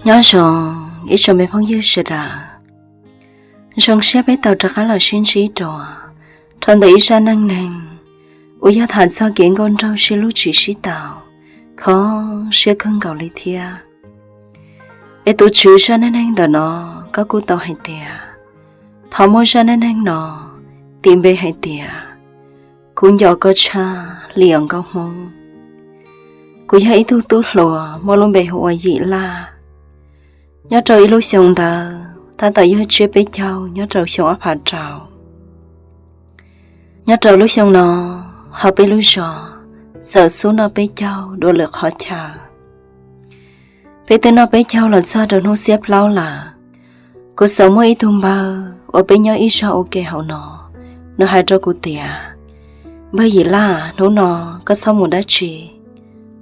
Nyob zoo ib tsoom me phooj ywg sawv daws, zoo siab peb tau rov qab los sib ntsib dua rau ntawm ib zaj neej neeg uas yog tham txog kev nkauj nraug sib hlub tsis sib tau, kho siab kawg nkaus li thiab. Es tus tswv zaj neej neeg ntawm no, koj kuj tau hais tias, thov muab zaj neej neeg no tis npe hais tias, kuv nco koj tshaj li os nkauj Hmoob. Kuv yog ib tug tub hluas muaj lub npe hu ua Yim Laj. Nyob rau ib lub xyoo ntawd tab tom yog tsiab peb caug nyob rau xyoo ob phav rau. Nyob rau lub xyoo no, ho peb lub zos txawm xub noj peb caug dua lwm qhov chaw. Peb twb noj peb caug los txog rau hnub xiab plaub lawm. Kuv txawm muaj ib tug npawg uas peb nyob ib zos ua ke hauv no, nws hais rau kuv tias, npawg Yim Laj, hnub no koj txhob mus dab tsi,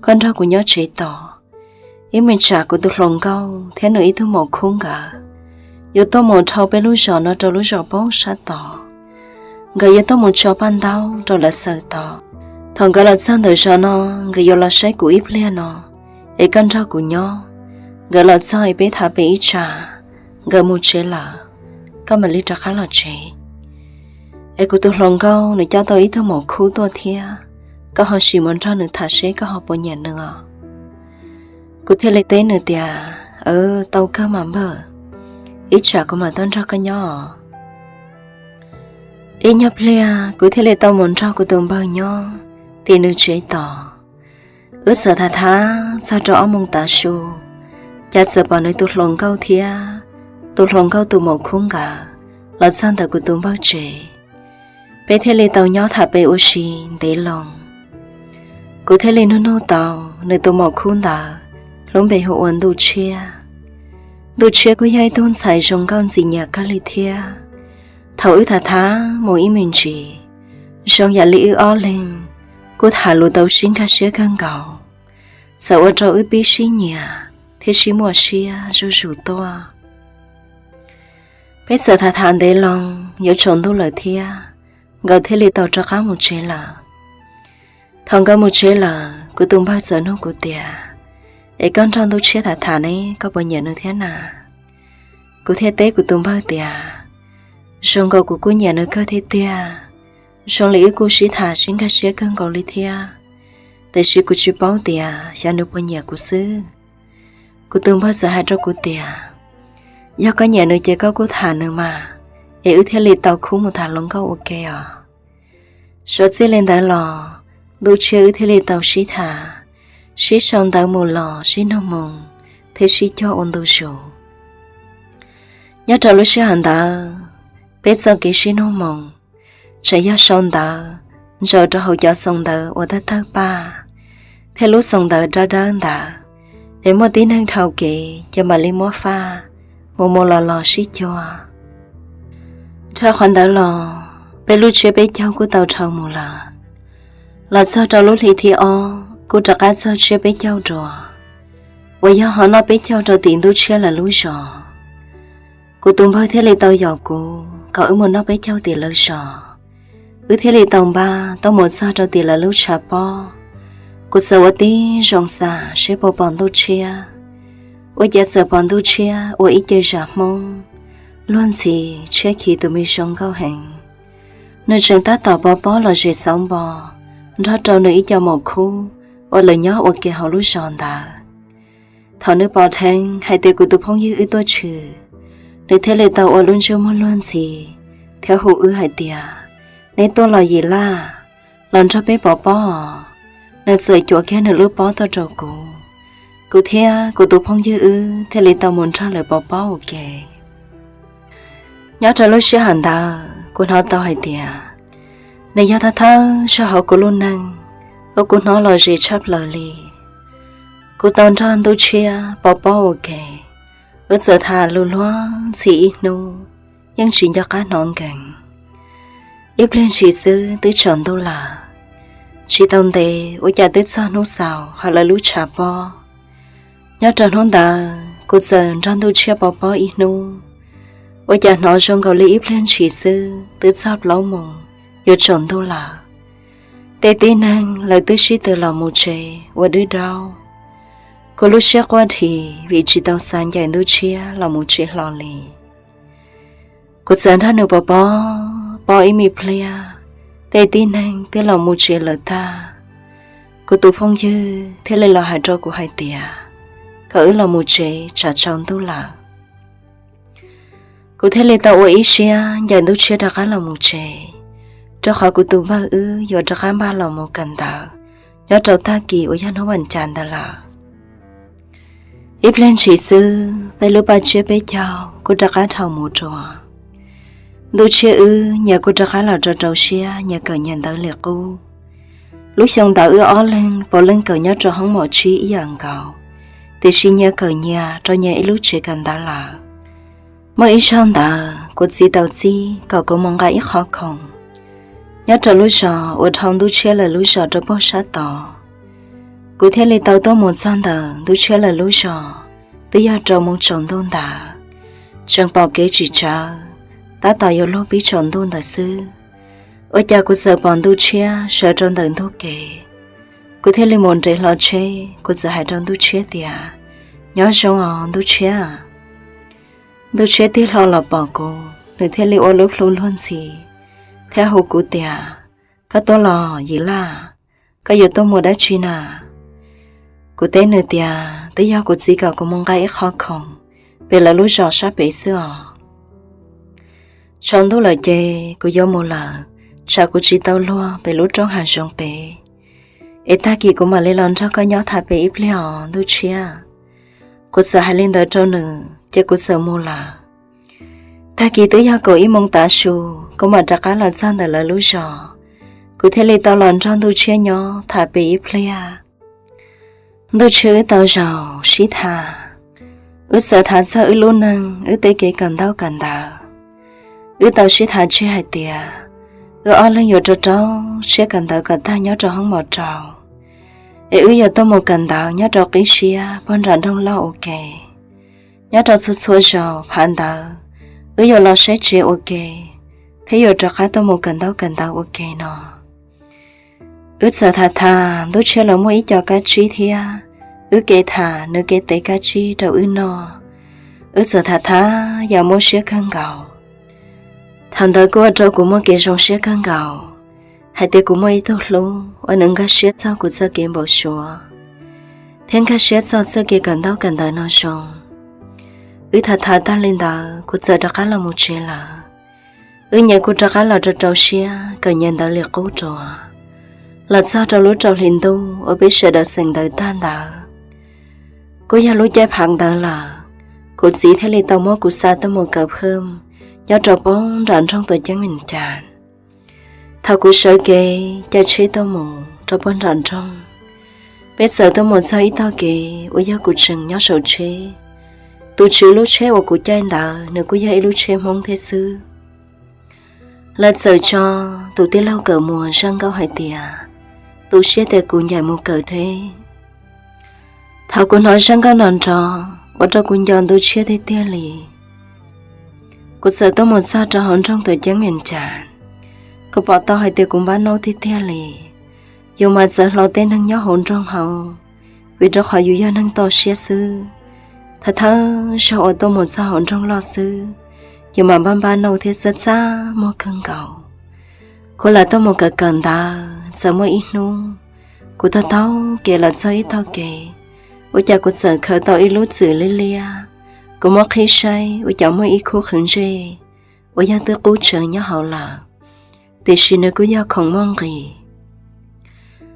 koj nrog kuv nyob tsev tos. Ib me tsam kuv tus hluas nkauj thiab nws ib tug maum khub nkawd yuav tuaj mus dhau peb lub zos no rau lub zos poob sab tod. Nkawd yuav tuaj mus tso paj ntaub rau lawv xaws tod. Thaum nkawd los txog ntawm zos no, nkawd yuav los saib kuv ib pliag no, es koj nrog kuv nyob. Nkawd los txog es peb tham pem ib tsam, nkawd mus tsev lawm, koj mam li rov qab los tsev. Es kuv tus hluas nkauj nws coj tau ib tug maum khub tuaj thiab, koj ho sim mus nrog nws tham seb koj ho puas nyiam nws os. Kuv thiaj li teb nws tias, tau kawg mas npawg, ib tsam kuv mam tuaj nrog koj nyob os. Ib nyuag pliag kuv thiaj li tau mus nrog kuv tus npawg nyob tim nws tsev tos. Wb txawm tham tham txog rau ob moos tav su, cas txawm pom nws tus hluas nkauj thiab tus hluas nkauj tus maum khub nkawd los txog ntawm kuv tus npawg tsev. Peb thiaj li tau nyob tham pem ua si ntev loo. Kuv thiaj li nug nug tau nws tus maum khub ntawd lub npe hu ua Ntuj Tshiab. Ntuj Tshiab kuj yog ib tug ntxhais zoo nkauj ntxim nyiam kawg li thiab. Thaum wb tham tham mus ib me ntsis, zoo yam li wb ob leeg kuj tham lus tau sib nkag siab kawg nkaus, txawm ua rau wb pib sib nyiam thiab sib muaj siab zuj zus tuaj. Peb txawm tham tham ntev loo, yuav tsaus ntuj lawm thiab, nkawd thiaj li tau rov qab mus tsev lawm. Thaum nkawd mus tsev lawm, kuv tus npawg txawm nug kuv tias, es koj nrog Ntuj Tshiab tham tham ne, koj puas nyiam nws thiab na? Kuv thiaj teb kuv tus npawg tias, zoo nkaus kuv kuj nyiam nws kawg thiab tiag, zoo li wb kuj sib tham sib nkag siab kawg nkaus li thiab, tiam sis kuv tsis paub tias xyov nws puas nyiam kuv xwb. Kuv tus npawg txawm hais rau kuv tias, yog koj nyiam nws ces koj kuj tham nws mas, es wb thiaj li tau khub mus tham hluas nkauj ua ke os. Suav txij li ntawd los, Ntuj Tshiab wb thiaj li tau sib tham, sib sau ntawv mus los sib nug moo, thiab sib cog ua ntu zus. Nyob rau lub sij hawm ntawd, peb txoj kev sib nug moo tseem yog sau ntawv ntsaws rau hauv cov xoo ntawv uas tawg tawg paj, thiab lub xoo ntawv dawb dawb ntawd, es muaj tib neeg dhau kev ces mam li muab faj mus mus los los sib cuag. Dhau qhov ntawd los, peb lub tsiab peb caug kuj tau dhau mus lawm. Los txog rau lub hli thib ob kuj rov qab txog tsiab peb caug dua, uas yog ho noj peb caug rau tim Ntuj Tshiab lawv lub zos. Kuv tus npawg thiaj li tau yaum kuv kom wb mus noj peb caug tim lawv zos. Wb thiaj li tau npaj tuaj mus txog rau tim lawv lub tshav pob. Kuv txawm ua tib zoo xav seb puas pom Ntuj Tshiab. Ua cas txawm pom Ntuj Tshiab ua ib ce zam Hmoob luag ntxhi, tshiab khiv tus me zoo nkauj heev. Nws tseem tab tom pov pob los zem xauv npo nrog rau nws ib co maum khub uas lawv nyob ua ke hauv lub zos ntawd. Thaum nws pom dheev hais tias kuv tus phooj ywg wb tuaj tshwm, nws thiaj li tau ua lub ntsej muag luag ntxhi thiab hu wb hais tias, neb tuaj los Yim Laj, los nrog peb pov pob os. Nws txawm cuam kiag nws lub pob tuaj rau kuv. Kuv thiab kuv tus phooj ywg wb thiaj li tau mus nrog lawv pov pob ua ke. Nyob rau lub sij hawm ntawd kuv hnov tau hais tias, nws yog thawj thawj zog hauv kuv lub neej uas kuv hnov lom zem tshaj plaws li. Kuv tau nrog Ntuj Tshiab pov pob ua ke, wb txawm tham lus luag ntxhi ib hnub, yeej tsis nco qab hnov nkees. Ib pliag ntshis xwb twb tsaus ntuj lawm. Tsis tau ntev ua cas twb txog hnub xaus hauv lawv lub tshav pob. Nyob rau hnub ntawd kuv txawm nrog Ntuj Tshiab pov pob ib hnub, ua cas hnov zoo nkaus li ib pliag ntshis xwb twb txog plaub moos yuav tsaus ntuj lawm. Tej tib neeg lawv twb sib tw los mus tsev ua dwb daub. Kuv lub siab quaj dhi vim tsis tau xa ncaim Ntuj Tshiab los mus tsev hlo li. Kuv txawm nrog nws pov pob pob ib me pliag, tej tib neeg twb los mus tsev lawm tag. Kuv tus phooj ywg thiaj li los hais rau kuv hais tias kom wb los mus tsev tsam tsaus ntuj lawm. Kuv thiaj li tau ua ib siab ncaim Ntuj Tshiab rov qab los mus tsev, rau qhov kuv tus npawg wb yuav rov qab npaj los mus kawm ntawv nyob rau tag kis uas yog hnub vas cas ntawd lawm. Ib pliag ntshis xwb, peb lub paj tsiab peb caug kuj rov qab dhau mus rua. Ntuj Tshiab wb nyias kuj rov qab los rau rau siab nyias kawm nyias ntawv li qub. Lub xyoo ntawd wb ob leeg puav leej kawm nyob rau hoob mos tsib ib yam nkaus, tiam sis nyias kawm nyias rau nyias ib lub tsev kawm ntawv lawm. Muaj ib zaug ntawd kuv txiv tau txib kom kuv mus nqa ib qho khoom nyob rau lub zos uas dhau Ntuj Tshiab lawv lub zos rau puag sab tod. Kuv thiaj li tau tuaj mus txog ntawm Ntuj Tshiab lawv lub zos, twb yog rau moo tsaus ntuj ntawd, tseem pom kev tsis tsawv, tab tom yuav luag pib tsaus ntuj ntawd xwb. Ua cas kuv txawm pom Ntuj Tshiab sawv rau ntawm ntug kev. Kuv thiaj li mus nres hlo tsheb, kuv txawm hais rau Ntuj Tshiab tias, Nyob zoo os Ntuj Tshiab. Ntuj Tshiab tig hlo los pom kuv, nws thiaj li ua lub plhu luag ntxhi thiab hu kuv tias, Koj tuaj los Yim Laj? Koj yuav tuaj mus dab tsi na? Kuv teb nws tias, Twb yog kuv txiv kom kuv mus nqa ib qho khoom pem lawv lub zos sab pem xwb os. Tsaus ntuj lawm ces kuv yuav mus lawm, tsam kuv tsis tau luag pem lub roob hav zoov pem, es tag kis kuv mam li los nrog koj nyob tham pem ib pliag os Ntuj Tshiab. Kuv txawm hais li ntawd rau nws ces kuv txawm mus lawm. Tag kis twb yog kaum ib moos tav su, kuv mam rov qab los txog ntawm lawv lub zos, kuv thiaj li tau los nrog Ntuj Tshiab nyob tham pem ib pliag. Ntuj Tshiab wb tau zaum sib tham, wb txawm tham txog wb lub neej, wb tej kev kawm ntaub kawm ntawv. Wb tau sib tham tseg hais tias wb ob leeg yuav rau rau siab kawm ntawv kom tag nyob rau hoob mos rau, es wb yuav tuaj mus kawm ntawv nyob rau qib siab puag nram nroog loj ua ke. Nyob rau txhua txhua zaus phav ntawv, wb yuav los saib tsev ua ke, thiab yuav rov qab tuaj mus kawm ntaub kawm ntawv ua ke no. Wb txawm tham tham Ntuj Tshiab lawv muaj ib co kab tsib thiab, wb kev tham nws kev tev kab tsib rau wb noj. Wb txawm tham tham yam muaj siab kawg nkaus. Thaum ntawd kuj ua rau kuv muaj kev zoo siab kawg nkaus, hais tias kuv muaj ib tug hlub uas nws nkag siab txog kuv txoj kev npau suav, thiab nkag siab txog txoj kev kawm ntaub kawm ntawv no zoo. Wb tham tham tag li ntawd kuv txawm rov qab los mus tsev lawm. Wb nyias kuj rov qab los rau rau siab kawm nyias ntawv li qub rua. Los txog rau lub rau hli ntuj uas peb sawv daws xeem ntawv tag ntawd, kuj yog lub caij phav ntawv lawm, kuv txiv thiaj li tau muab kuv xa tuaj mus kawm phwm nyob rau puag nram nroog tuam ceeb Vees Cas. Thaum kuv sawv kev caij tsheb tuaj mus rau puag nram nroog, peb txawm tuaj mus txog ib tog kev uas yog kuv tseem nyob saum tsheb. Tus tswv lub tsheb uas kuv caij ntawd nws kuj yog ib lub tsheb Hmoob thiab xwb. Lawv txawm tso tus tij laug kawm muas zaj nkauj hais tias, tu siab tias kuv ncaim mus kawm deb. Thaum kuv hnov zaj nkauj no nrov ua rau kuv nco Ntuj Tshiab tiag tiag li. Kuv txawm tuaj mus txog rau hauv nroog tuam ceeb Vees Cas, kuv pom tau hais tias kuv npab nauj tiag tiag li. Yus mas txawv hlo tej neeg nyob hauv nroog hauv, vim rau qhov yus yog neeg toj siab xwb. Thawj thawj zaug uas tuaj mus txog hauv nroog loj xwb, yus mas npab npab nauj thiab txaj txaj muag kawg nkaus. Kuv lam tuaj mus kawm kawm ntawv txawm muaj ib hnub, kuv taug taug kev los txog ib tog kev, ua cas kuv txawm khaws tau ib lub txwm liab liab. Kuv muab qhib saib ua cas muaj ib khub qhwv ntsej uas yog twb qub tsawv nyob hauv lawm, tiam sis nws kuj yog khoom muaj nqis.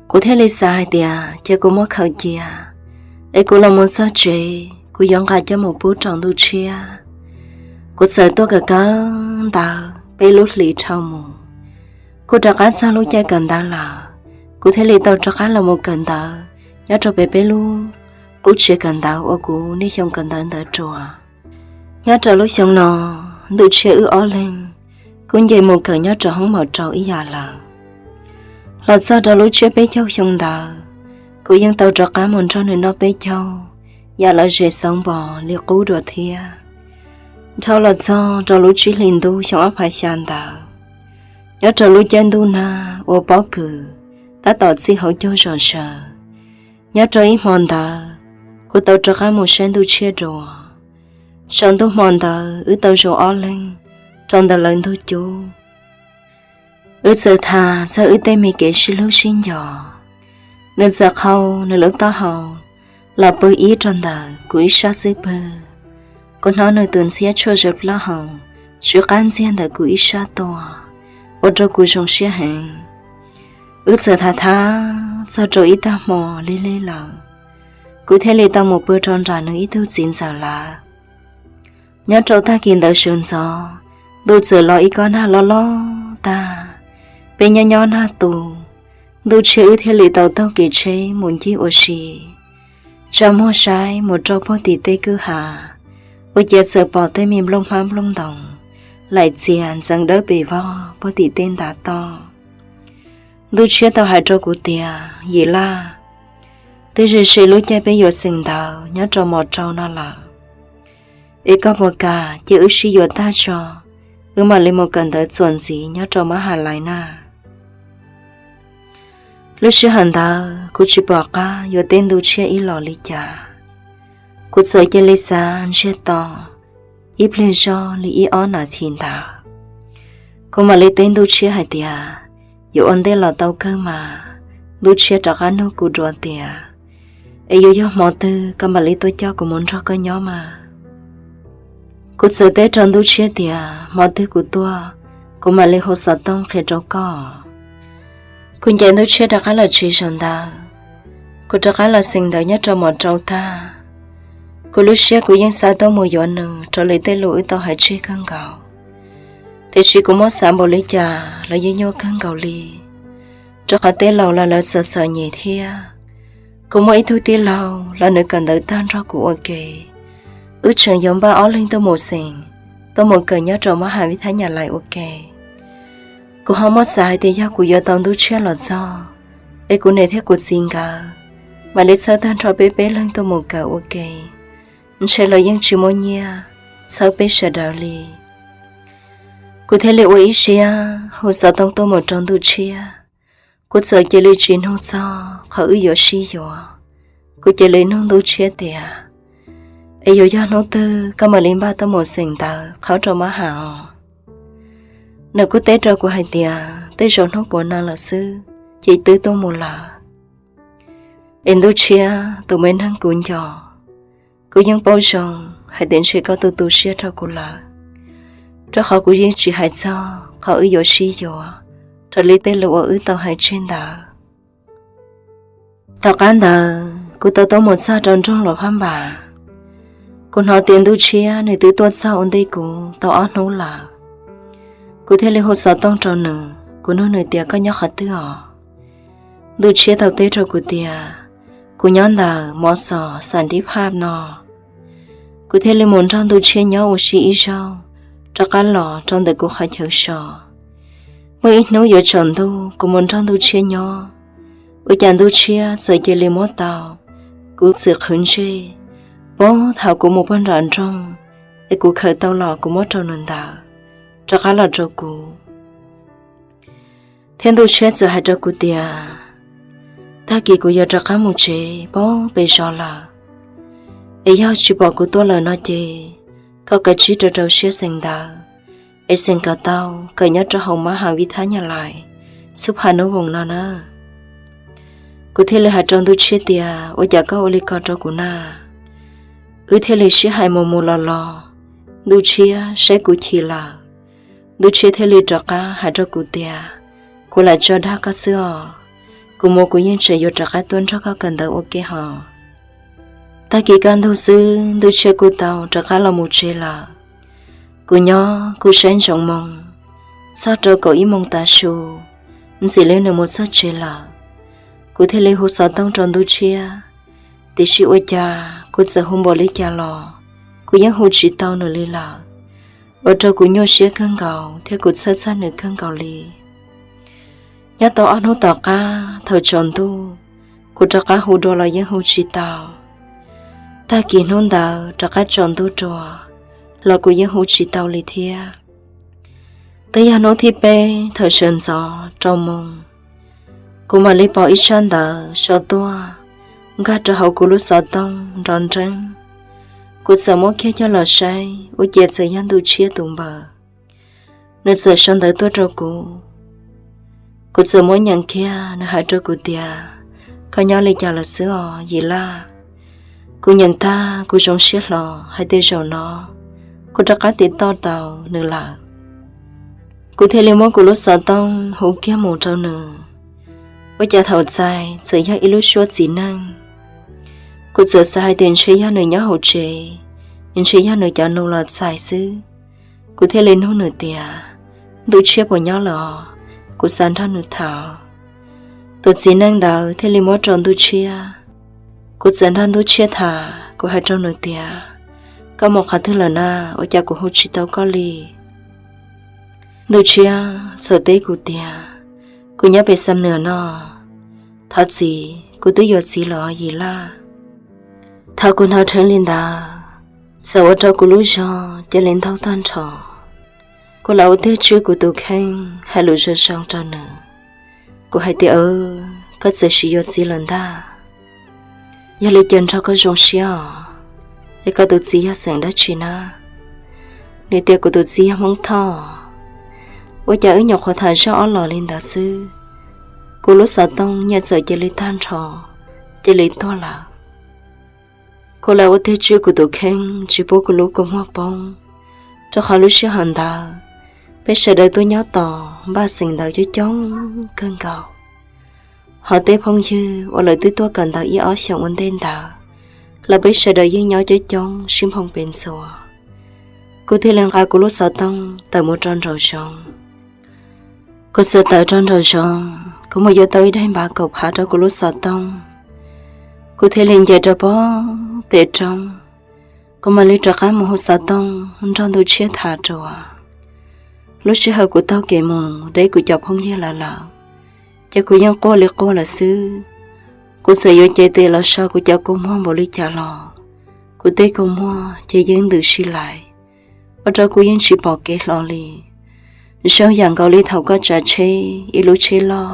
Kuv thiaj li xav hais tias cia kuv muab khaws cia, es kuv los mus txog tsev kuv yuav nqa coj mus pub rau Ntuj Tshiab. Kuv txawm tuaj kawm kawm ntawv peb lub hlis dhau mus, kuj rov qab txog lub caij kawm ntawv lawm, kuv thiaj li tau rov qab los mus kawm ntawv nyob rau pem peb lub qub tsev kawm ntawv uas kuv niaj xyoo kawm ntawv ntawd rua. Nyob rau lub xyoo no, Ntuj Tshiab wb ob leeg kuj nce mus kawm nyob rau hoob mos rau ib yam lawm. Los txog rau lub tsiab peb caug xyoo ntawd, kuv yeej tau rov qab mus nrog nws noj peb caug yam lom zem xauv npos li qub dua thiab. Dhau los txog rau lub tsib hlis ntuj xyoo ob phav xya ntawd, nyob rau lub caij ntuj nag uas pob kws tab tom txij hauv caug zom zaws, nyob rau ib hmo ntawd, kuv tau rov qab mus saib Ntuj Tshiab dua. Tsaus ntuj hmo ntawd wb tau zaum ob leeg rau ntawm lawv ntug cub. Wb txawm tham txog wb tej me kev sib hlub sib nco. Nws txawm qhau nws lub taub hau los pw ib rau ntawm kuv ib sab xub pwg. Kuv hnov nws tus ntxhiab tshuaj zawv plaub hau tsw qab ntxiag ntawm kuv ib sab tuaj, ua rau kuv zoo siab heev. Wb txawm tham tham txog rau ib tag hmo lig lig lawm, kuv thiaj li tau mus pw rau nram nws ib tug txiv ntxawm lawv. Nyob rau tag kis ntawd sawv ntxov, ntuj txawm los ib kob nag loj loj tag. Peb nyob nyob nag tu, Ntuj Tshiab wb thiaj li tau taug kev tsheb mus ncig ua si, tsa muag saib mus rau puag tim tej kwj ha, ua cas txawm pom tej me nplooj hmab nplooj ntoos laim txias ntxeev dawb pes vog puag tim tej ntav toj. Ntuj Tshiab tau hais rau kuv tias, Yim Laj, twb ze ze lub caij peb yuav xeem ntawv nyob rau mos rau no lawm, es koj puas kam cia wb sib yuav tag tso, wb mam li mus kawm ntawv txuas ntxiv nyob rau mab has lais na? Lub sij hawm ntawd kuv tsis pom qab yuav teb Ntuj Tshiab ib los li cas. Kuv txawm cia li xav ntsiag to ib pliag zog li ib ob nas this ntawd, kuv mam li teb Ntuj Tshiab hais tias, Yuav ua ntej los tau kawg mas. Ntuj Tshiab rov qab nug kuv dua tias, Es yuav yog hmo twg koj mam li tuaj coj kuv mus nrog koj nyob mas? Kuv txawm teb rau Ntuj Tshiab tias, Hmo twg kuv tuaj, kuv mam li hu xov tooj qhia rau koj. Kuv ncaim Ntuj Tshiab rov qab los tsev zaum ntawd, kuv rov qab los xeem ntawv nyob rau mos rau tag. Kuv lub siab kuv yeej xav tuaj mus yuav nws raws li tej lus wb tau hais tseg kawg nkaus, tiam sis kuv muab xav npaum li cas los yeej nyuaj kawg nkaus li, rau qhov tej laus los lawv txom txom nyem thiab. Kuv muaj ib tug tij laug los nws kawm ntawv tag nrog kuv ua ke, wb tseem yuav npaj ob leeg tuaj mus xeem, tuaj mus kawm nyob rau mab has vib thab nyas lais ua ke. Kuv ho muab xav hais tias yog kuv yuav tau Ntuj Tshiab los txog, es kuv niam thiab kuv txiv nkawd mam li txhawb tag nrho peb peb leeg tuaj mus kawm ua ke, ntshe lawv yeej tsis muaj nyiaj txhawb peb sawv daws li. Kuv thiaj li ua ib siab hu xov tooj tuaj mus rau Ntuj Tshiab. Kuv txawm cia li tsis nug txog qhov wb yuav sib yuav, kuv cia li nug Ntuj Tshiab tias, Es yuav yog hnub twg koj mam li npaj tuaj mus xeem ntawv qhaub rau mab has os? Nws kuj teb rau kuv hais tias, Tej zaum hnub puav no lawm xwb ces twb tuaj mus lawm. Es Ntuj Tshiab, tus me neeg kuv nco, kuv yeej paub zoo hais tias ntshe koj tu tu siab rau kuv lawm, rau qhov kuv yeej tsis hais txog qhov wb yuav sib yuav raws li tej lus uas wb tau hais tseg ntawd. Tom qab ntawd kuv tau tuaj mus txog rau nroog Luas Phab Npas. Kuv hnov tias Ntuj Tshiab nws twb tuaj txog ua ntej kuv tau ob hnub lawm. Kuv thiaj li hu xov tooj rau nws, kuv nug nws tias, Koj nyob qhov twg os? Ntuj Tshiab tau teb rau kuv tias, Kuv nyob ntawm Mov Xos Xam Dib Phaj no. Kuv thiaj li mus nrog Ntuj Tshiab nyob ua si ib zaug, rov qab los rau ntawm kuv qhov chaw so. Muaj ib hnub yuav tsaus ntuj kuv mus nrog Ntuj Tshiab nyob, ua cas Ntuj Tshiab txawm cia li muab tau kuv txwm qhwv ntsej, puag thaum kuv mus puag nram nroog, es kuv khaws tau los kuv muab rau nws ntawd, rov qab los rau kuv. Thiab Ntuj Tshiab txawm hais rau kuv tias, Tag kis kuv yuav rov qab mus tsev puag pem zos lawm, es yog tsis pom kuv tuaj lawm no ces koj kav tsij rau rau siab xeem ntawv, es xeem kom tau kawm nyob rau hauv Mab Has Vib Thab Nyab Lais xub phav nub voos no na. Kuv thiaj li hais rau Ntuj Tshiab tias, Ua cas koj ua li ko rau kuv na? Wb thiaj li sib hais mus mus los los, Ntuj Tshiab saib kuv chim lawm, Ntuj Tshiab thiaj li rov qab hais rau kuv tias, Kuv lam tso dag koj xwb os, kuv mus kuv yeej tseem yuav rov qab tuaj nrog koj kawm ntawv ua ke hos. Tag kis kaj ntug xwb Ntuj Tshiab kuj tau rov qab los mus tsev lawm. Kuv nyob kuv saib ntsoov moo, txog rau kaum ib moos tav su, ntxim li nws mus txog tsev lawm. Kuv thiaj li hu xov tooj rau Ntuj Tshiab, tiam sis ua cas kuv txawm hu npaum li cas los kuv yeej hu tsis tau nws li lawm, ua rau kuv nyuaj siab kawg nkaus thiab kuv txhawj txog nws kawg nkaus li. Nyob tau ob hnub tom qab thaum tsaus ntuj, kuv rov qab hu dua los yeej hu tsis tau. Tag kis hnub ntawd rov qab tsaus ntuj dua los kuv yeej hu tsis tau li thiab. Twb yog hnub thib peb thaum sawv ntxov rau moo, kuv mam li pom ib tsab ntawv sau tuaj nkag rau hauv kuv lub xov tooj nrov nreeb. Kuv txawm muab kiag coj los saib, ua cas txawm yog Ntuj Tshiab tus npawb. Nws txawm sau ntawv tuaj rau kuv. Kuv txawm muab nyeem kiag, nws hais rau kuv tias, Koj nyob li cas lawm xwb os Yim Laj? Kuv nyeem tag kuv zoo siab hlo hais tias zaum no kuv rov qab tiv toj tau nws lawm. Kuv thiaj li muab kuv lub xov tooj hu kiag mus rau nws. Ua cas thaum txais txawm yog ib lub suab txiv neej. Kuv txawm xav hais tias ntshe yog nws nyob hauv tsev, ntshe yog nws cov nus los txais xwb. Kuv thiaj li nug nws tias, Ntuj Tshiab puas nyob lawm os? Kuv xav nrog nws tham. Tus txiv neej ntawd thiaj li muab rau Ntuj Tshiab. Kuv txawm nrog Ntuj Tshiab tham, kuv hais rau nws tias, Koj mus qhov twg lawm na, ua cas kuv hu tsis tau koj li? Ntuj Tshiab txawm teb kuv tias, Kuv nyob pem Xam Nuas no. Thov txim, kuv twb yuav txiv lawm os Yim Laj. Thaum kuv hnov dheev li ntawd, txawm ua rau kuv lub zog cia li ntaug tag nrho. Kuv lam ua tiag tswj kuv tus kheej hais lus zoo zoo rau nws. Kuv hais tias, Koj txawm sim yuav txiv lawm ntag. Yog li cia nrog koj zoo siab os. Es koj tus txiv yog xeem dab tsi na? Nws tias kuv tus txiv yog Hmoob Thoj. Ua cas wb nyuam qhuav tham zaj ob los li ntawd xwb, kuv lub xov tooj nyiaj txawm cia li tag nrho, cia li tuag lawm. Kuv lam ua tiag tswj kuv tus kheej tsis pub kuv lub kua muag poob, rau qhov lub sij hawm ntawd peb sawv daws tuaj nyob tos npaj xeem ntawv coob coob kawg nkaus. Hos tej phooj ywg uas lawv twb tuaj kawm ntawv ib ob xyoos ua ntej ntawd los peb sawv daws yeej nyob coob coob sib nphoo pes ntxuas. Kuv thiaj li nqa kuv lub xov tooj tawm mus rau nraum zoov. Kuv txawm tawm rau nraum zoov, kuv mus yuav tau ib daim npav kaum phav rau kuv lub xov tooj. Kuv thiaj li nce rau pob pem roob. Kuv mam li rov qab mus hu xov tooj nrog Ntuj Tshiab tham dua. Lub sij hawm kuv taug kev mus deb kuv cov phooj ywg lawv lawm, ces kuv yeej quaj li quaj lawm xwb. Kuv txawm yuav cev tes los so kuv cov kua muag npaum li cas los kuv tej kua muag ces yeej ntws si lais, ua rau kuv yeej tsis pom kev hlo li. Zoo yam nkaus li thaum koj tsav tsheb ib lub tsheb loj,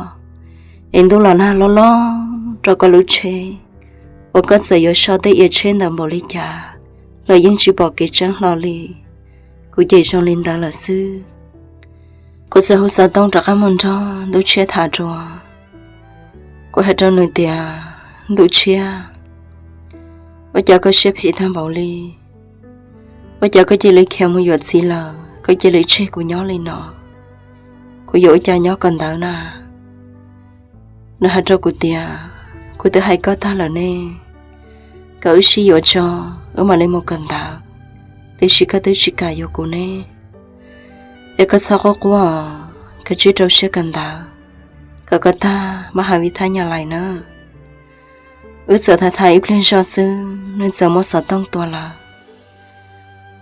es ntuj los nag loj loj rau koj lub tsheb, uas koj txawm yuav so tej iav tsheb ntawd npaum li cas los yeej tsis pom kev tseeb hlo li. Kuv ces zoo li ntawd lawm xwb. Kuv txawm hu xov tooj rov qab mus nrog Ntuj Tshiab tham dua. Kuv hais rau nws tias, Ntuj Tshiab, ua cas koj siab phem tag npaum li? Ua cas koj cia li khiav mus yuav txiv lawm, koj cia li tseg kuv nyob li no? Kuv yuav ua cas nyob kawm ntawv na? Nws hais rau kuv tias, Kuv twb hais koj tag lawm ne, kom wb sib yuav tso, wb mam li mus kawm ntawv, tiam sis koj twb tsis kam yuav kuv ne. Es koj txhob quaj quaj, koj tsib rau siab kawm ntawv kom koj tag mab has vib thab nyaj lais na. Wb txawm tham tham ib pliag zog xwb, nws txawm muab xov tooj tua lawm.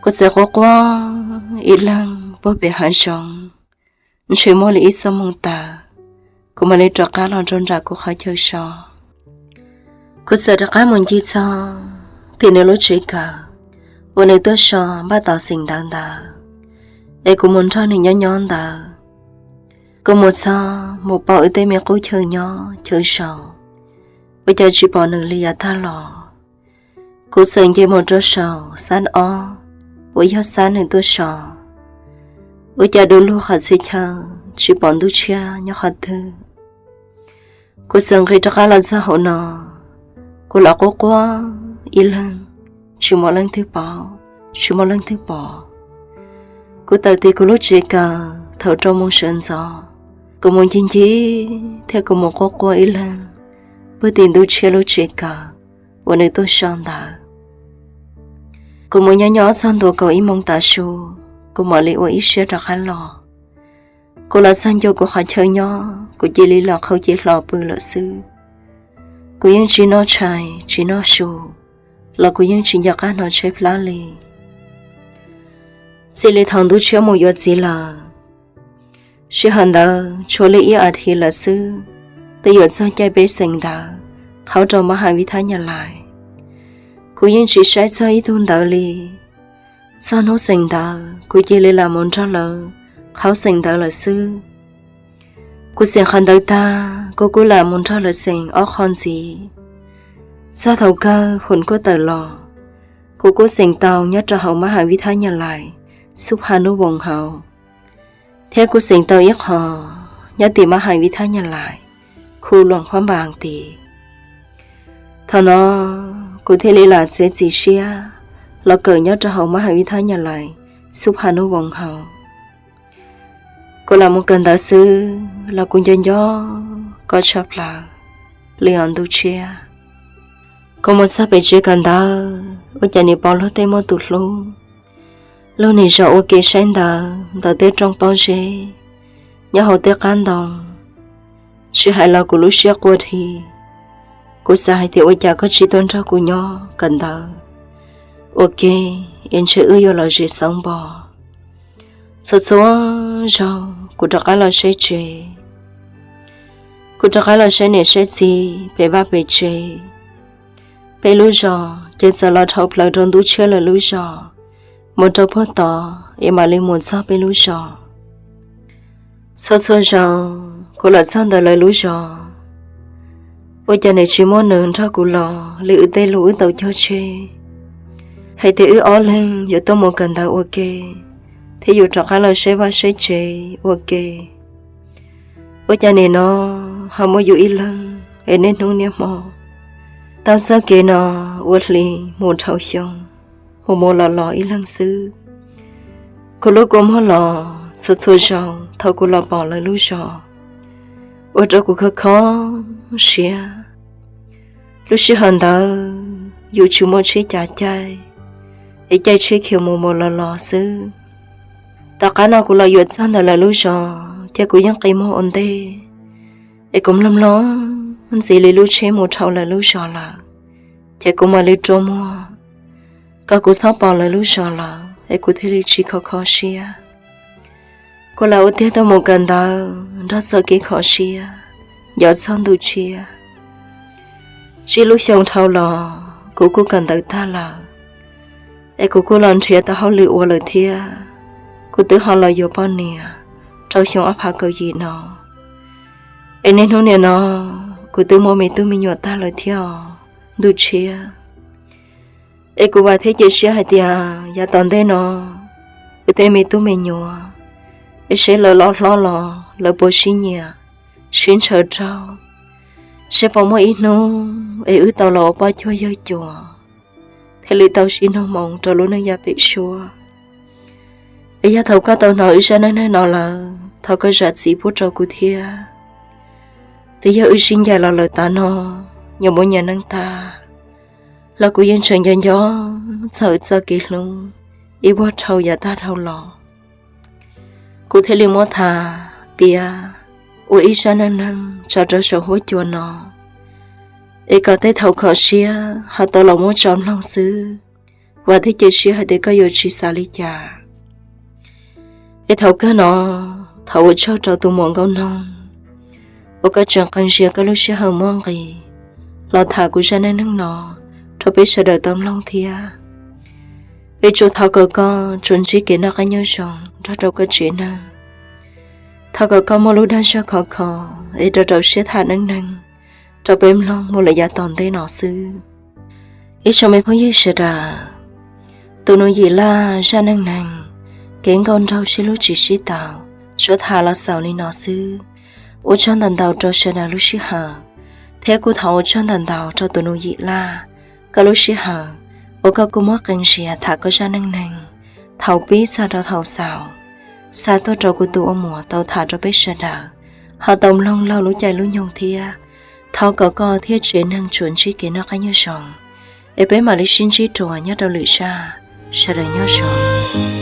Kuv txawm quaj quaj ib leeg puag pem hav zoov, ntshe muaj li ib xuab moos tawm, kuv mam li rov qab los rau nram kuv qhov chaw so. Kuv txawm rov qab mus ncig txog tim nws lub tsev kawm uas nws tuaj so npaj tos xeem ntawv ntawd, es kuv mus nrog nws nyob nyob ntawd. Kuv mus txog mus pom wb tej me qub chaw nyob chaw so, ua cas tsis pom nws li yav tag los. Kuv txawm nce mus rau saum xab ob uas yog xab nws tuaj so, ua cas du lug qhov txhia chaw tsis pom Ntuj Tshiab nyob qhov twg. Kuv txawm nqis rov qab los txog hauv no, kuv los quaj quaj ib leeg, tsis muaj leej twg paub, tsis muaj leej twg pom. Kuv tawm tim kuv lub tsev kawm thaum rau moos sawv ntxov, kuv mus ncig ncig thiab kuv mus quaj quaj ib leeg puag tim Ntuj Tshiab lub tsev kawm uas nws tuaj so ntawd. Kuv mus nyob nyob txog ntua kaum ib moos tav su, kuv mam li ua ib siab rov qab los. Kuv los txog ncua kuv qhov chaw nyob, kuv cia li los qhau cev hlo pw lawm xwb. Kuv yeej tsis noj tshais tsis noj su, los kuv yeej tsis nco qab hnov tshaib plab li. Txij li thaum Ntuj Tshiab mus yuav txiv lawm, sij hawm ntawd tshuav li ib as thiv lawm xwb, twb yuav txog caij peb xeem ntawv qhaub rau mab has vib thab nyaj lais. Kuv yeej tsis saib txog ib tug ntawd li. Txog hnub xeem ntawv kuv cia li lam mus nrog lawv qhaub xeem ntawv lawm xwb. Kuv xeem qhov ntawd tag, kuv kuj lam mus nrog lawv xeem ob qho ntxiv. Txog thaum kawg hum kuj tawm los, kuv kuj xeem tau nyob rau hauv mab ham vib thab Nyab Lais xub pha nub voos hauv, thiab kuj xeem tau ib qho nyob tim mab ham vib thab Nyab Lais khu luam phab npas tid. Thaum no kuv thiaj li lam txiav txim siab los kawm nyob rau hauv mab ham vib thab Nyab Lais xub pha nub voos hauv. Kuv lam mus kawm ntawv xwb los kuv nco nco koj tshaj plaws li os ntuj tshiab. Kuv mus txog pem tsev kawm ntawv ua cas nim pom luag tej muaj tus hlub, luag nim zaum ua ke saib ntawv ntawm tej rooj pob zeb nyob hauv tej qab ntoo. Tsis hais los kuv lub siab quaj dhi, kuv xav hais tias ua cas koj tsis tuaj nrog kuv nyob kawm ntawv ua ke, es ntshe wb yuav lom zem xauv npo. Txhua txhua zaus kuv rov qab los saib tsev, kuv rov qab los saib niam saib txiv pem vaj pem tsev. Peb lub zos ces txawm los dhau plaws rau ntuj tshiab lawv lub zos, mus rau puag tod es mam li mus txog peb lub zos. Txhua txhua zaus kuv los txog ntawm lawv lub zos, ua cas nim tsis muaj nws nrog kuv los li wb tej lus wb tau cog tseg hais tias wb ob leeg yuav tuaj mus kawm ntawv ua ke, thiab yuav rov qab los saib vaj saib tsev ua ke. Ua cas nim no ho muaj yus ib leeg es niaj hnub niaj hmo taug txoj kev no ua hli mus dhau xyoo, mus mus los los ib leeg xwb. Kuv lub kua muag los txhua txhua zaus thaum kuv los pom lawv lub zos, ua rau kuv kho kho siab. Lub sij hawm ntawd yus tsis muaj tsheb cav caij, es caij tsheb khiav mus mus los los xwb. Tom qab no kuv los yuav txog ntawm lawv lub zos ces kuv yeej qi muag ua ntej, es kuv mloog mloog ntxiv li lub tsheb mus dhau lawv lub zos lawm, ces kuv mam li rua muag kom kuv txhob pom lawv lub zos lawm es kuv thiaj li tsis kho kho siab. Kuv lam ua tiag tuaj mus kawm ntawv nrog txoj kev kho siab nco txog ntuj tshiab. Tsib lub xyoo dhau los kuv kuj kawm ntawv tag lawm, es kuv kuj los nrhiav tau hauj lwm ua lawm thiab. Kuv twb ho los yuav poj niam rau xyoo ob phav kaum yim no, es niaj hnub nim no kuv twb muaj me tub me nyuam tag lawm thiab os ntuj tshiab. Es kuv vam thiab cia siab hais tias yav tom ntej no wb tej me tub me nyuam, es seb lawv loj hlob los lawv puas sib nyiam sib ntshaw raug, seb puas muaj ib hnub es wb tau los ua poj cuag yawg cuas thiaj li tau sib nug moo rau lub neej yav pem suab. Es yog thaum koj tau hnov wb zaj neej neeg no lawm, thov koj zam txim pub rau kuv thiab. Twb yog wb sib ncaim los lawm tas no, nyias muaj nyias neej tag, los kuv yeej tseem nco nco txog wb txoj kev hlub ib vuag dhau yav tag dhau los. Kuv thiaj li muab tham piav ua ib zaj neej neeg tso rau saum huab cua no, es kom tej thaum kho siab ho tau los muab tso mloog xwb. Vam thiab cia siab hais tias koj yuav tsis xav li cas. Es thaum kawg no, thov ua tsaug rau tus muam Nkauj Noog uas koj tseem qee ntsia koj lub sij hawm muaj nqis los tham kuv zaj neej neeg no rau peb sawv daws tau mloog thiab. Es tsuas thov kom koj tsuas ntsib kev noj qab nyob zoo nrog rau koj tsev neeg. Thov kom koj muaj lub dag zog khov kho es rau rau siab tham neej neeg rau peb mloog mus lawm yav tom ntej no xwb. Ib tsoom me phooj ywg sawv daws, tus Nus Yim Laj zaj neej neeg Kev Nkauj Nraug Sib Hlub Tsis Sib Tau tsuas tham los xaus li no xwb. Ua tsaug ntau ntau rau sawv daws lub sij hawm, thiab kuj thov ua tsaug ntau ntau rau tus Nus Yim Laj koj lub sij hawm uas koj kuj muab qee ntsia tham koj zaj neej neeg thaum pib txog rau thaum xaus, xa tuaj rau kuv tus ua muam tau tham rau peb sawv daws ho tau mloog laug lub caij lub nyoog thiab. Thov kom koj thiab tsev neeg tsuas ntsib kev noj qab nyob zoo, es peb mam li sib ntsib dua nyob rau lwm zaj. Sawv daws nyob zoo.